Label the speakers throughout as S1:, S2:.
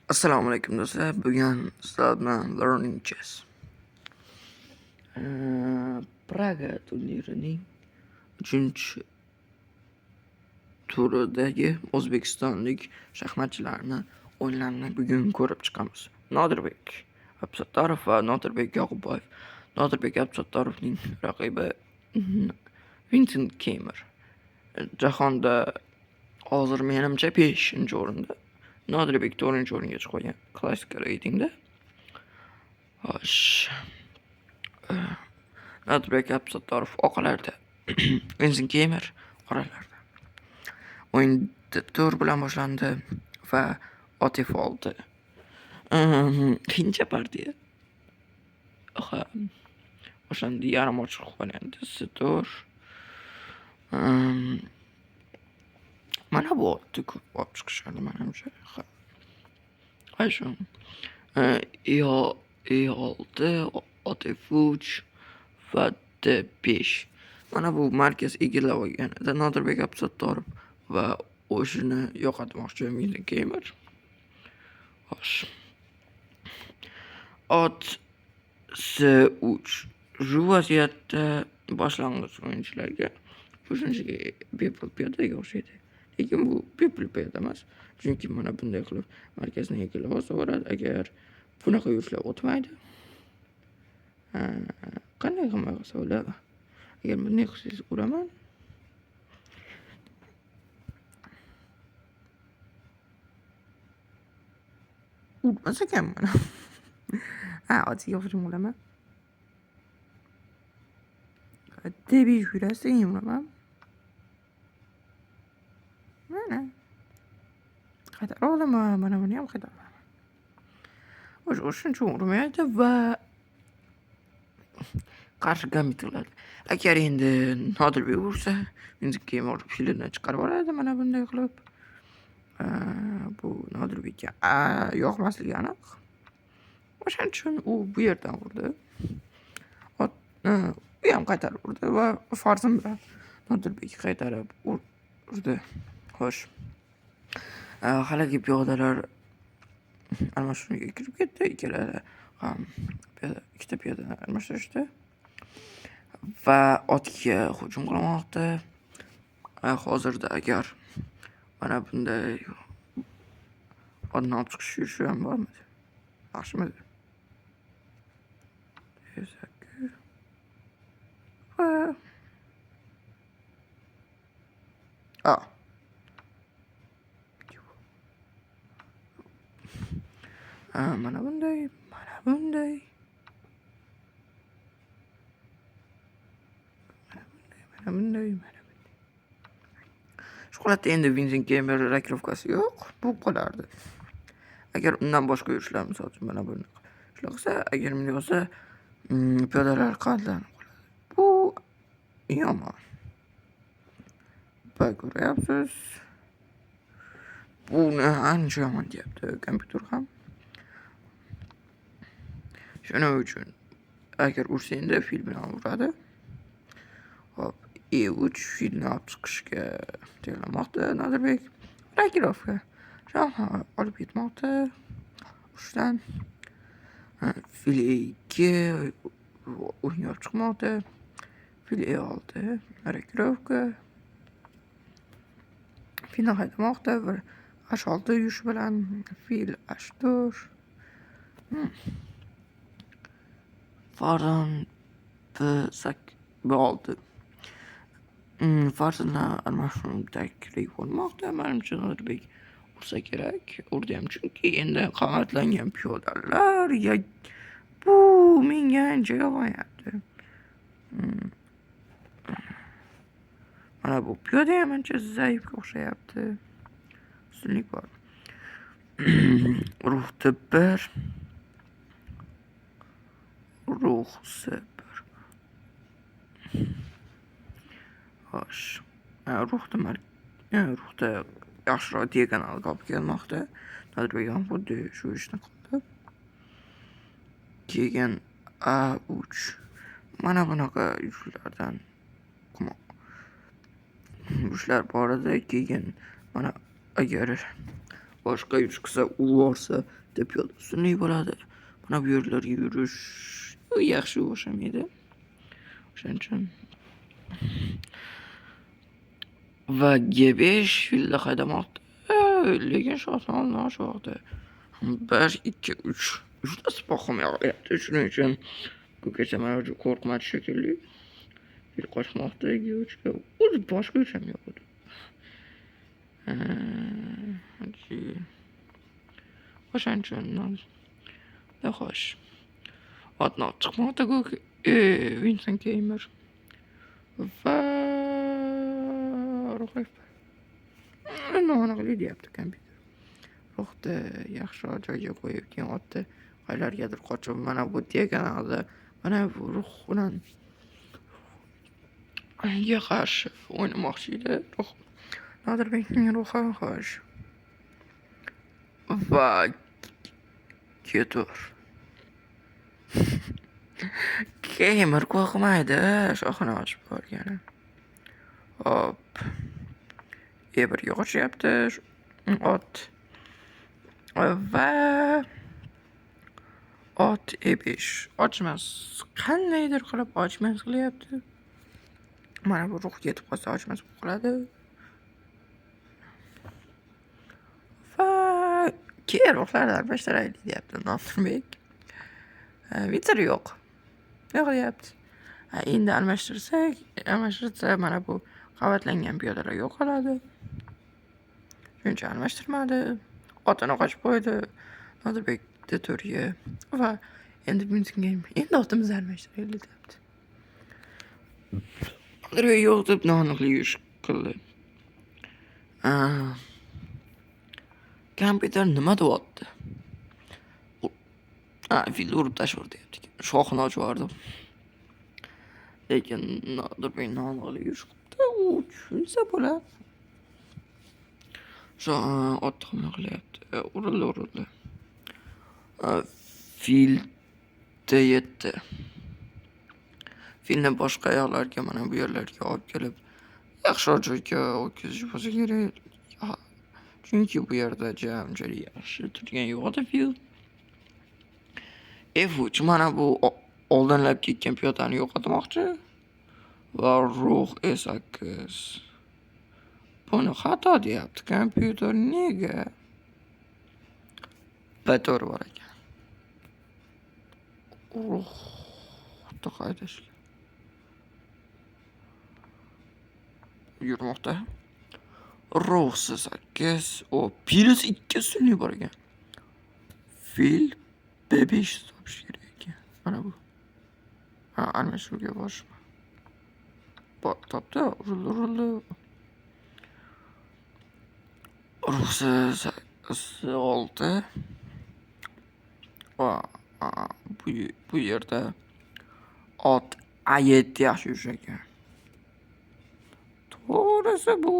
S1: Assalomu alaykum do'stlar. Bugun sizlar bilan Learning Chess. Praga turnirining 3-turidagi o'zbekistonlik shaxmatchilarni o'yinlarini bugun ko'rib chiqamiz. Nodirbek Absattorov va Nodirbek Yoqubboyev. Nodirbek Absattorovning raqibi Vincent Keymer. Jahonda hozir menimcha 5-o'rinda. Nodirbek 4-o'ringa chiqib olgan klassika reytingda. Xo'sh. Nodirbek Absattorov oqlarda, Vincent Keymer qoralarda. O'yin D4 bilan boshlandi va ot F6. Qiyincha partiya. Ha. Boshlandi yarim ochiq varianti C4. Mana bu otni ko'p olib chiqishadi menimcha. Ha. Shu. E6, ot F3 va D5. Mana bu markaz egallab olgan edi Nodirbek Absattorov va o'shani yo'qotmoqchi Vincent Keymer. Xo'sh. Ot C3. Shu vaziyatda boshlang'ich o'yinchilarga bu shunchaki bepul piyodaga o'xshaydi. Lekin bu bepul piyoda emas. Chunki mana bunday qilib markazni egallab olsa bo'ladi. Agar bunaqa yurishlar o'tmaydi. Qanday himoya qilsa bo'ladi? Agar bunday qilsangiz uraman. Urmas ekan mana. Ha, otiga hujum qilaman. D5 yurasiz, keyin uraman. Mana. Qaytarib olaman, mana buni ham qaytarib olaman. O'sha uchun urmaydi va qarshi gambit qiladi. Agar endi Nodirbek ursa, Vincent Keymer filini chiqarib oladi mana bunday qilib. Bu Nodirbekka yoqmasligi aniq. O'shaning uchun u bu yerdan urdi. Ot u ham qaytarib urdi va farzim bilan Nodirbek qaytarib urdi. Xo'sh. Haligi piyodalar almashinuvga kirib ketdi. Ikkalari ham ikkita piyodani almashtirishdi va otga hujum qilmoqda. Hozirda agar mana bunday otni olib chiqish yurishi ham bormidi? Yaxshimidi? Va a. Mana bunday, mana bunday. Mana bunday, mana bunday, mana bunday. Shu holatda endi Vincent Keymer rokirovkasi yo'q, bu qolardi. Agar undan boshqa yurishlar, misol uchun mana buni shunaqa qilsa, agar bunday bo'lsa, piyodalar qanotlanib qoladi. Bu yomon. Va ko'ryapsiz. Buni ancha yomon deyapti kompyuter ham. Shuning uchun agar ursa endi fil bilan uradi. Hop, E3 filni olib chiqishga tayyorlanmoqda Nodirbek. Rokirovka. Shoh olib ketmoqda. Urushdan fil E2 o'yinga olib chiqmoqda. Fil E6 rokirovka. Filni haydamoqda va H6 yurishi bilan fil H4. Farzan B6. Farzanlar almashinuv taklif bo'lmoqda. Menimcha Nodirbek ursa kerak. Urdi ham, chunki endi qanotlangan piyodalar bu menga ancha yoqmayapti. Mana bu piyoda ham ancha zaifga o'xshayapti. Ustunlik bor. Ruh D1. Ruh C1. Xo'sh. Ruhda yaxshiroq diagonalga olib kelmoqda. Nodirbek ham xuddi shu ishni qildi. Keyin A3. Mana bunaqa yurishlardan yurishlar bor edi. Keyin mana agar bu Boshqa yurish qilsa, urvorsa, deb piyoda ustunlik bo'ladi. Mana bu yerlarga yurish yaxshi o'xshamaydi. O'shaning uchun va G5 filni haydamoqda, lekin shohni oldini ochmoqda. 1, 2, 3. Uchta sipoh himoya qilyapti. Shuning uchun ko'k esa mana qo'rqmadi shekilli. Fil qochmoqda G3 ga. O'zi boshqa yurish ham yo'q edi. O'shaning uchun xo'sh. Otni olib chiqmoqda ko'k Vincent Keymer. Va ruh noaniqlik deyapti kompyuter. Ruhni yaxshiroq joyga qo'yib, keyin otni qaylargadir qochib, mana bu diagonalda mana bu ruh bilan ga qarshi o'ynamoqchi edi. Ruh Nodirbekning ruhi xo'sh. Va G4. Keymer qo'rqmaydi shoxini ochib yuborgani. Hop. E1 ga qochyapti ot. Va ot E5 ochmas. Qandaydir qilib ochmas qilyapti. Mana bu ruh ketib qolsa ochmas bo'lib qoladi. Va keyin ruhlarni almashtiraylik deyapti Nodirbek. Vitr yo'q. Yo'q deyapti. Endi almashtirsak, almashtirsa mana bu qavatlangan piyodalar yo'qoladi. Shuning uchun almashtirmadi. Otini qochib qo'ydi. Nodirbek D4ga va endi endi otimizni almashtiraylik deyapti. Nodirbek yo'q deb noaniqlik yurish qildi. Kompyuter nima deyapti? Filni urib tashlab deyapti. Shoxini ochib yubordim. Lekin Nodirbek noaniqlik yurish qilibdi. U tushunsa bo'ladi. Shu otni himoya qilyapti. Urildi. Fil D7. Filni boshqa yoqlarga, mana bu yerlarga olib kelib, yaxshiroq joyga o'tkazish bo'lsa kerak. Chunki bu yerda unchalik yaxshi turgan yo'q edi fil. F3 mana bu oldinlab ketgan piyodani yo'qotmoqchi. Va ruh E8. Buni xato deyapti kompyuter. Nega? B4 bor ekan. Ruhni haydashga yurmoqda. Ruh C8. O, plus 2 ustunlik bor ekan. Fil B5 topish kerak ekan. Mana bu. Ha, almashuvga borishmi? Topdi, urildi. Ruh C6. Va bu yerda ot A7 yaxshi yurish ekan. To'g'risi bu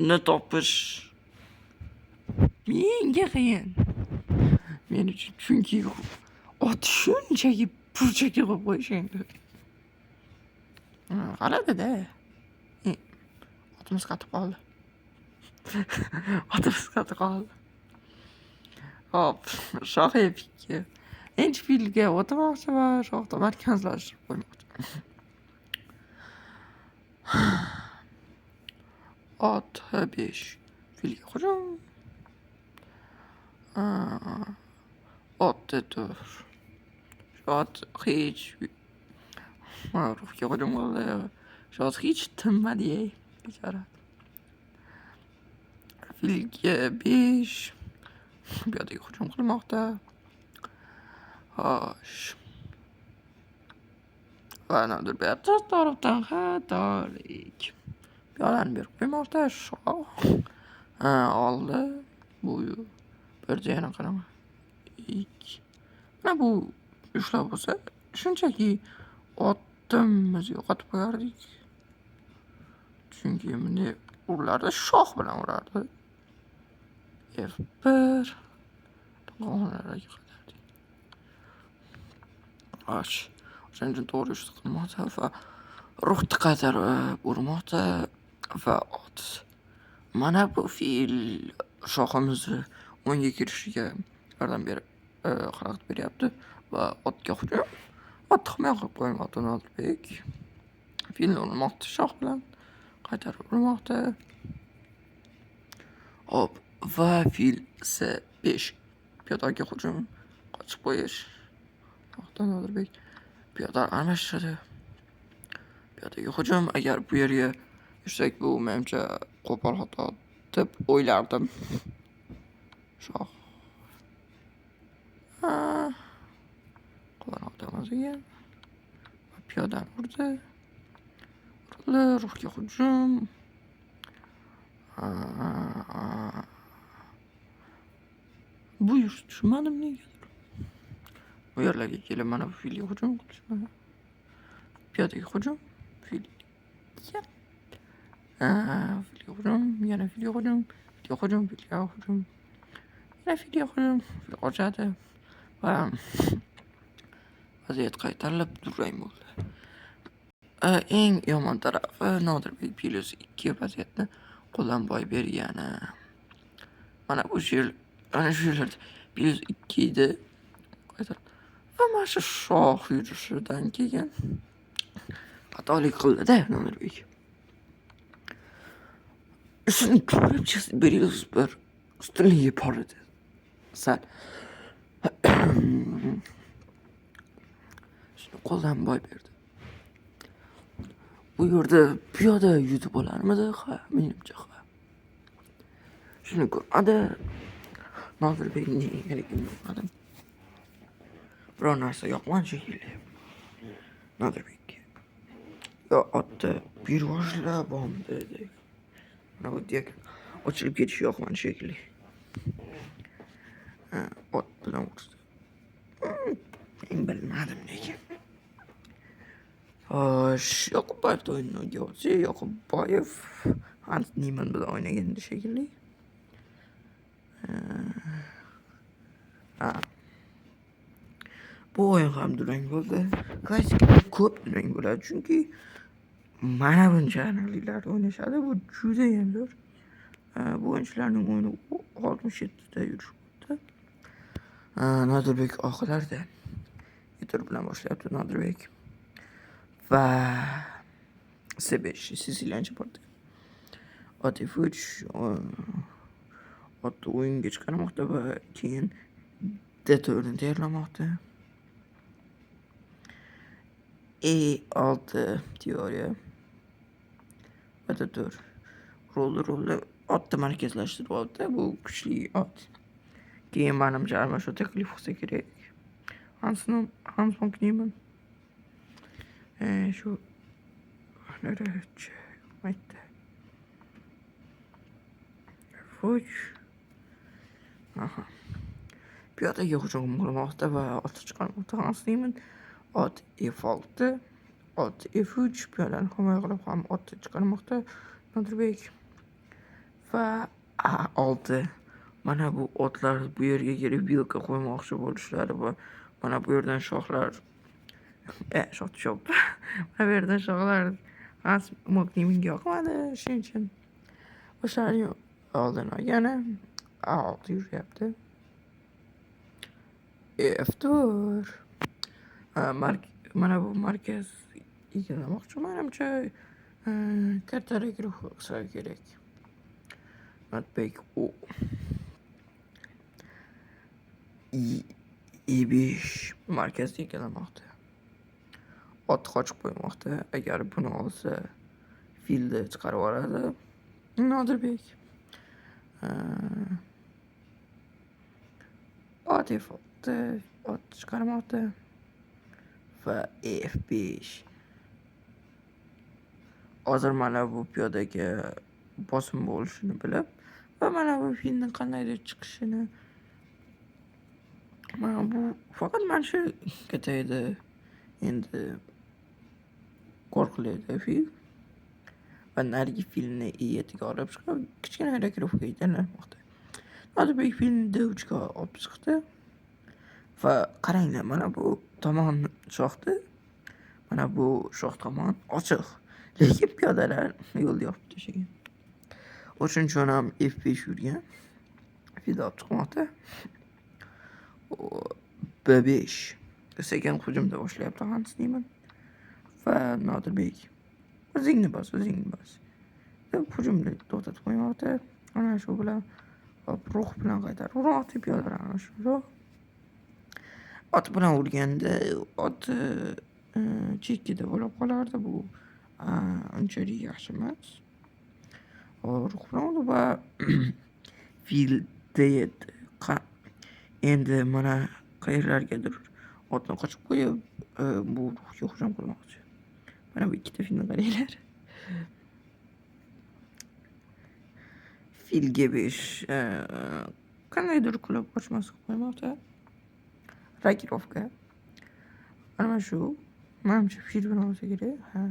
S1: ni topish menga qiyin. Men uchun, chunki ot shunchaki burchakka qo'yib qo'yishgan. G'alati-da. Otimiz qatib qoldi. Otimiz qatib qoldi. Hop, shoh F2. Endi filga o'tmoqchi va shohni markazlashtirib qo'ymoqchi. Ot H5. Filga hujum. Ot D4. Ot hech ruhga hujum qildi. Ot hech tinmadi, bechora. Filga 5. Piyodaga hujum qilmoqda. Xo'sh. Va Nodirbek tarafdan xatolik. Piyodani berib qo'ymoqda. Shoh oldi. Bu birda yana qanaqa? 2. Mana bu ushlab bo'lsa, shunchaki otimizni yo'qotib qo'yardik. Chunki bunday urilardi, shoh bilan urardi. F1. Tog'onlarga qadardik. Xo'sh. O'shaning uchun to'g'ri yurish qilmoqda va ruhni qaytarib urmoqda va ot. Mana bu fil Shohimizni o'yinga kirishiga yordam berib, xalaqit beryapti va otga hujum. Otni himoya qilib qo'ymoqda Nodirbek. Filni urmoqda shoh bilan. Qaytarib urmoqda. Hop, va fil C5. Piyodaga hujum. Qochib qo'yish. Nodirbek piyoda almashtiradi. Piyodaga hujum. Agar bu yerga yursak, bu menimcha qo'pol xato deb o'ylardim. Shoh. Qo'pol xato emas ekan. Piyodani urdi. Urildi, ruhga hujum. Bu yurish tushunmadim negadir. Bu yerlarga kelib mana bu filga hujum qilish mana. Piyodaga hujum. Filga. Filga hujum, yana filga hujum, filga hujum, filga hujum. Yana filga hujum, fil qochadi va vaziyat qaytarilib durang bo'ldi. Eng yomon tarafi Nodirbek plus 2 vaziyatni qo'ldan boy bergani. Mana bu yer, ana shu yerlarda plus 2 edi. Va mana shu shoh yurishidan keyin xatolik qildi-da Nodirbek. Shuni ko'rib plus 1 ustunligi bor edi. Sal. Shuni qo'ldan boy berdi. Bu yerda piyoda yutib olarmidi? Ha, menimcha ha. Shuni ko'rmadi. Nodirbek negaligini bilmadim. Biror narsa yoqmadi shekilli. Nodirbekka. Yo, otni birvoshlab oldi. Mana bu ochilib ketishi yoqmadi shekilli. Ot bilan urdi. Men bilmadim lekin. Xo'sh, Yoqubboyevni o'yiniga o'tsak, Yoqubboyev Hans Niemann bilan o'ynagandi shekilli. Bu o'yin ham durang bo'ldi. Klassikada ko'p durang bo'ladi, chunki mana buncha aniqliklarda o'ynashadi. Bu juda ham zo'r. Bu o'yinchilarning o'yini 67 ta yurish bo'ldi. Nodirbek oqlarda. E4 bilan boshlayapti Nodirbek. Va C5 Siciliyancha bordi. Ot F3 otni o'yinga chiqarmoqda va keyin D4 ni tayyorlamoqda. E6 teoriya. Va D4. Rolli otni markazlashtirib oldi. Bu kuchli ot. Keyin menimcha almashuv taklif qilsa kerak. Hans von Niemann. Shu aytdi. F3. Aha. Piyodaga hujum qilmoqda va otni chiqarmoqda Hans Niemann. Ot F6, ot F3 piyodani himoya qilib ham otni chiqarmoqda Nodirbek. Va A6. Mana bu otlar bu yerga kelib vilka qo'ymoqchi bo'lishlari va mana bu yerdan shohlar shoh tushyapti. Mana bu yerdan shohlar Hans von Niemannga yoqmadi. Shuning uchun o'shalarning oldini olgani A6 yuryapti. F4. Mana bu markaz egallamoqchi menimcha kattaroq qilsa kerak. Nodirbek u E5 markazni egallamoqda. Ot qochib qo'ymoqda. Agar buni olsa filni chiqarib yuboradi Nodirbek. Ot F6 ot chiqarmoqda va F5. Hozir mana bu piyodaga bosim bo'lishini bilib va mana bu filni qandaydir chiqishini mana bu faqat mana shu ketaydi. Endi qo'rqiladi fil va narigi filni E7 ga olib chiqib kichkina rokirovkaga aylanmoqda. Nodirbek filni D3 ga olib chiqdi va qaranglar, mana bu tomon shoxni, mana bu shox tomon ochiq, lekin piyodalar yo'lni yopib tashlagan. O'shuning uchun ham F5 yurgan. Fil olib chiqmoqda. B5. Sekin hujumda boshlayapti Hans Niemann. Va Nodirbek. O'zingni bos, o'zingni bos. Deb hujumni to'xtatib qo'ymoqda. Ana shu bilan hop, ruh bilan qaytarib urmoqda piyodalar ana shu. Ot bilan urganda ot chekkada bo'lib qolardi. Bu unchalik yaxshi emas. Ruh bilan urdi va fil D7. Endi mana qayerlargadir otni qochib qo'yib, bu ruhga hujum qilmoqchi. Mana bu ikkita filni qaranglar. Fil G5 qandaydir qilib qochmas qilib qo'ymoqda. Rokirovka. Mana shu manimcha fil bilan olsa kerak. Ha.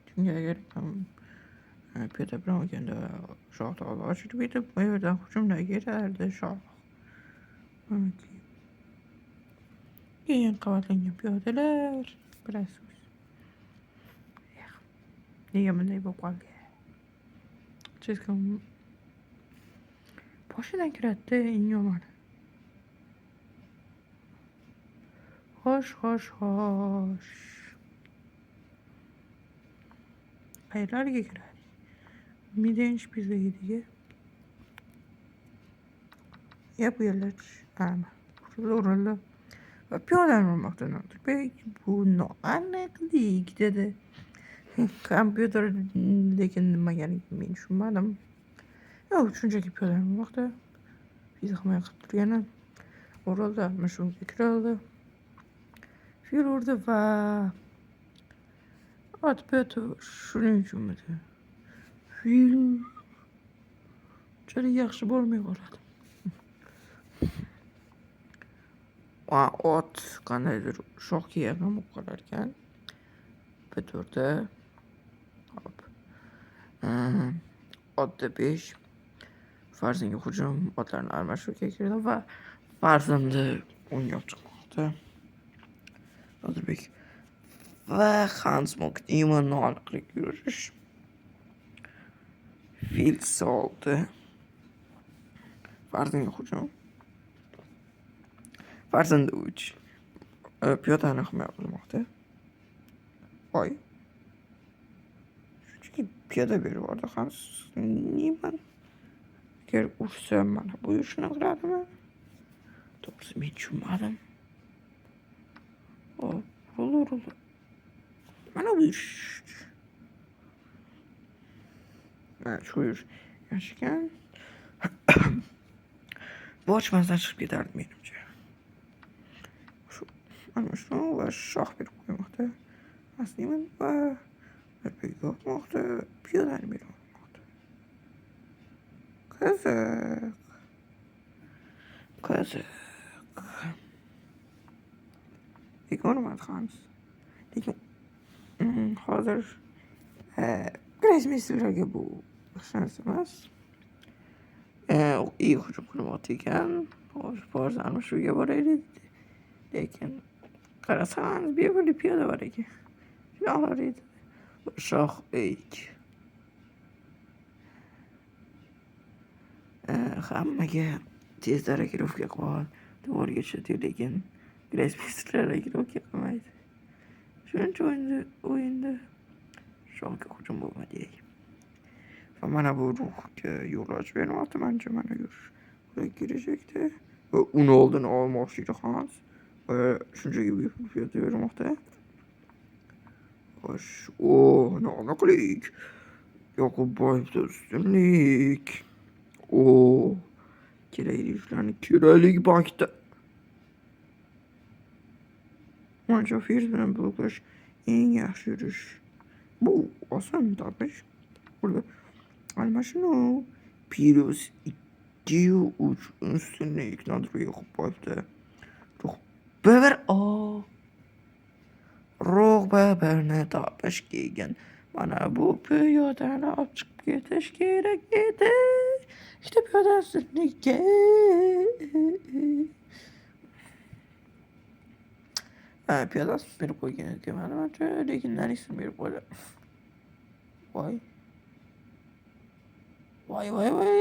S1: Chunki agar piyoda bilan olganda shoh ochilib ketib, bu yerdan hujumlar kelardi shoh. Keyin qavatlangan piyodalar, bilasiz. Nega bunday bo'lib qoldi? Cheskom boshidan kiradi eng yomoni. Xo'sh, xo'sh, xo'sh. Qayerlarga kiradi? Midenshpildagiga. Ya bu yerlar urildi. Va piyodani urmoqda Nodirbek. Bu noaniqlik dedi. Kompyuter lekin nimagaligini men tushunmadim. Yo'q, shunchaki piyodani urmoqda. Fil himoya qilib turgani. Urildi, mana shunga kirildi. Fil urdi va ot piyoda shuning uchunmidi? Fil unchalik yaxshi bo'lmay qoladi. Va ot qandaydir shohga yaqin bo'lib qolar ekan. B4da. Hop. Ot D5. Farzandga hujum, otlarni almashuvga kirdi va farzandi o'ngga olib chiqmoqda. Nodirbek va Hans Niemann noaniqlik yurish. Fil soldi. Farzandga hujum. Farzandi 3. Piyodani himoya qilmoqda. Voy. Shunchaki piyoda berib yubordi Hans Niemann. Agar ursa mana bu yurishni qiladimi? To'g'risi men tushunmadim. Hop, urildi, urildi. Mana bu yurish. Shu yurish yaxshi ekan. Bochmasdan chiqib ketardi menimcha. Shu mana shu va shoh berib qo'ymoqda. Hans Niemann va yopmoqda, piyodani berib yubormoqda. Qiziq. Qiziq. Lekin urmadi Hans. Lekin hozir grossmeysterlarga bu yaxshi narsa emas. Iyi hujum qilmoqda ekan. Xo'sh, borsa almashuvga boraylik. Lekin qarasangiz bepul piyoda bor ekan. Shuni olar edi. Shoh E2. Hammaga tezda rokirovka qilib devorga tushadi, lekin grossmeysterlar rokirovka qilmaydi. Shuning uchun o'yinda shohga hujum bo'lmadi. Va mana bu ruhga yo'l ochib bermoqda manimcha mana yurish. Kelajakda va uni oldini olmoqchi edi Hans. Va shunchaki bepul piyoda bermoqda. Xo'sh, o, noaniqlik. Yoqubboyevda ustunlik. O, kerakli yurishlarni kerakli bankda. Manimcha ferz bilan bloklash eng yaxshi yurish. Bu oson topish. Burada almashinuv plus 2-3 ustunlik Nodirbek Yoqubboyevda. Ruh B1 o. Ruh B1ni topish keyin mana bu piyodani olib chiqib ketish kerak edi. Ikkita piyoda ustunlikka. Piyodasini berib qo'ygan ekan manimcha, lekin narisini berib qo'ydi. Voy. Voy voy voy.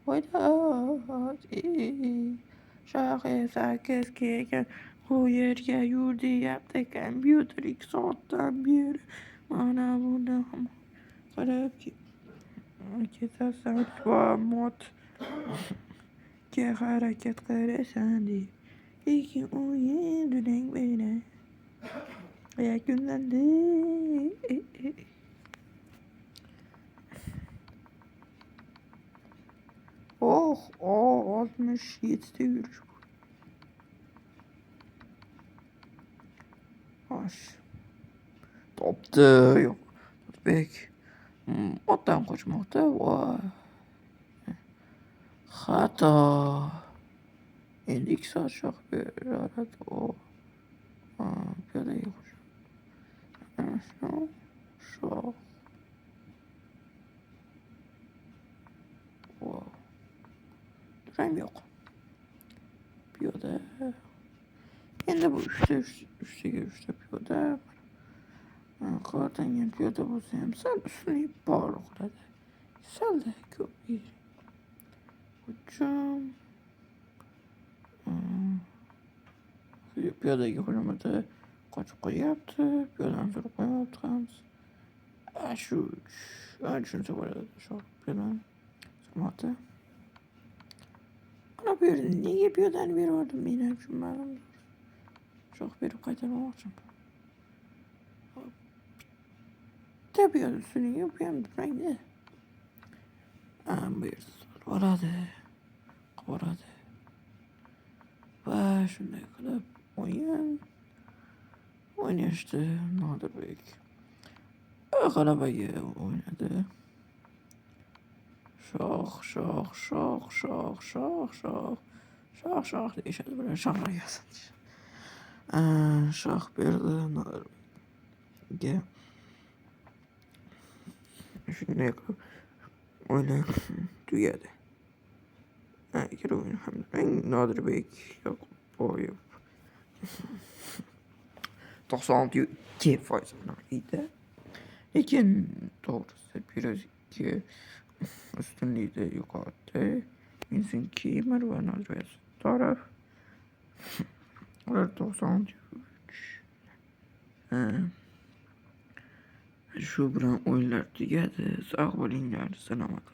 S1: Voy, shoh F8 kelgan, bu yerga yur deyapti kompyuter 2 soatdan beri. Mana buni qilib ketasan va matga harakat qilasan deydi. Lekin o'yin durang bilan yakunlandi. Oh, 67 ta yurish bu. Xo'sh. Topdi. Yo'q. Otabek otdan qochmoqda va xato. Endi 2 soat shoh beradi. O. Piyodaga qo'shib. Shoh. Wow. Durang yo'q. Piyoda. Endi bu 3taga 3ta piyoda. Qartangan piyoda bo'lsa ham sal ustunlik bor qiladi. Salda ko'p. Hujum. Piyodaga hujumida qochib qo'yapti. Piyodani surib qo'yapti ham. Shu tushunsa bo'ladi. Shoh piyodani surmoqda. Ana bu yerda nega piyodani berib yubordim men ham tushunmadim. Shoh berib qaytarmoqchiman. Bitta piyoda ustunligi bu ham durangda. Bu yerda surib oladi. Qilib. Va shunday qilib o'yin o'ynashdi Nodirbek. G'alabaga o'ynadi. Shoh, shoh, shoh, shoh, shoh, shoh, shoh, shoh deyishadi bular. Shohlar kelsin. Shoh berdi Nodirbekka. Shunday qilib o'yin tugadi. Ikkala o'yin ham durang. Nodirbek Yoquboyev 96,2% aniqlikda. Lekin to'g'risi Feruz 2 ustunlikni yo'qotdi. Vincent Keymer va Nodirbek Sattorov. Ular 93. Shu bilan o'yinlar tugadi. Sog' bo'linglar, salomat.